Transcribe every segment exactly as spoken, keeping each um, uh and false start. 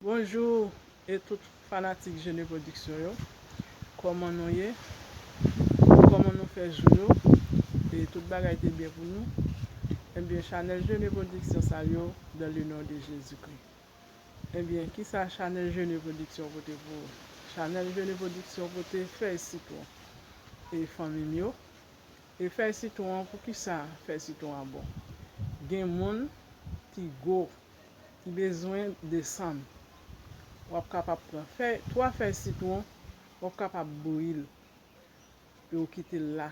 Bonjou e tout fanatik Jene Pwodiksyon yo. Kòman nou ye? Kòman nou fè jou yo? E tout bagay te byen pou nou? Ebyen, chanèl Jene Pwodiksyon salye w dans le nom de Jésus-Christ. Ebyen, kisa chanèl Jene Pwodiksyon pote pou ou? Chanèl Jene Pwodiksyon pote fèy sitwon e fanmi m yo. E fèy sitwon an, poukisa fèy sitwon an bon? Gen moun ki gwo, ki bezwen desann. W ap kapab pran fèy, twa fèy sitwon, w ap kapab bouyi l, epi w kite l la.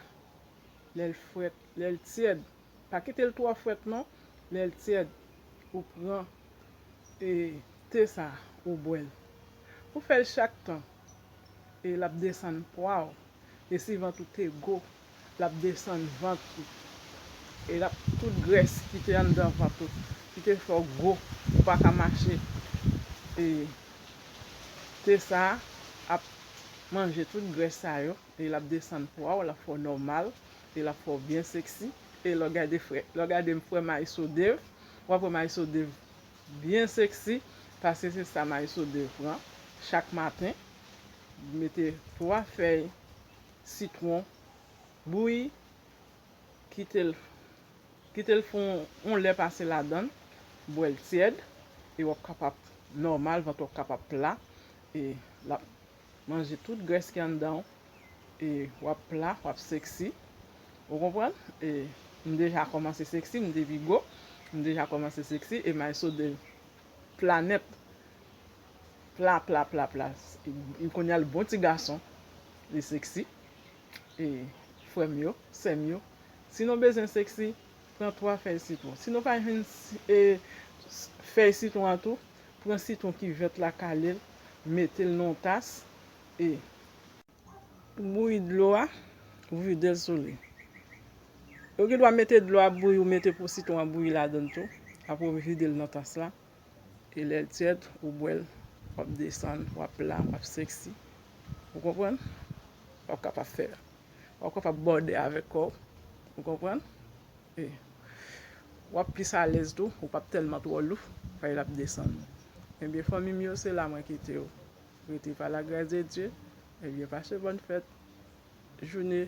Lè l frèt, lè l tyèd, pa kite l twò frèt non. Lè l tyèd, ou pran e te sa, ou bwè l. Ou fè l chak tan, e l ap desann pwa w. E si vant ou te gwo, l ap desann vant ou. E l ap, tout grès ki te anndan vant ou, ki te fè w gwo, ou pa ka mache, e te sa a ap manje tout grès sa yo, e l ap desann pwa w, l ap fè w nòmal, e l ap fè w byen seksi. E lè w gade frè, lè w gade m frè Maestro Dave, w ap wè Maestro Dave byen seksi, paske se sa Maestro Dave pran chak maten. Mete twa fèy sitwon, bouyi, kite l, kite l fè yon, yon lè pase ladan l, bwè l tyèd, e w ap kapab nòmal, vant ou ap kapab pla, e l ap manje tout grès ki anndan w, e w ap pla, w ap seksi. Ou konprann? E m deja kòmanse seksi, m te pi gwo, m deja kòmanse seksi, e Maestro Dave pla nèt. Pla, pla, pla, pla. E, e kounye a l bon ti gason. Li seksi. E frè m yo, sè m yo, si nou bezwen seksi, pran twa fèy sitwon. Si nou pa jwenn si, e, s-, fèy sitwon an tou, pran sitwon ki vèt la, kale l, mete l nan yon tas, e ou bouyi dlo a, ou vide l sou li. Ou gen dwa mete dlo a bouyi, ou mete po sitwon an bouyi ladan l tou. Apre ou vide l nan tas la. E lè l tyèd, ou bwè l, w ap desann, w ap pla, w ap seksi. Ou konprann? W ap kapab fè, w ap kapab bòde avèk kò w. Ou konprann? E w ap plis alèz tou, ou p ap tèlman twò lou, paske l ap desann. Ebyen, fanmi m yo, se la mwen kite w. Rete pa la grâce de Dieu. Ebyen, pase bòn fèt, jounen.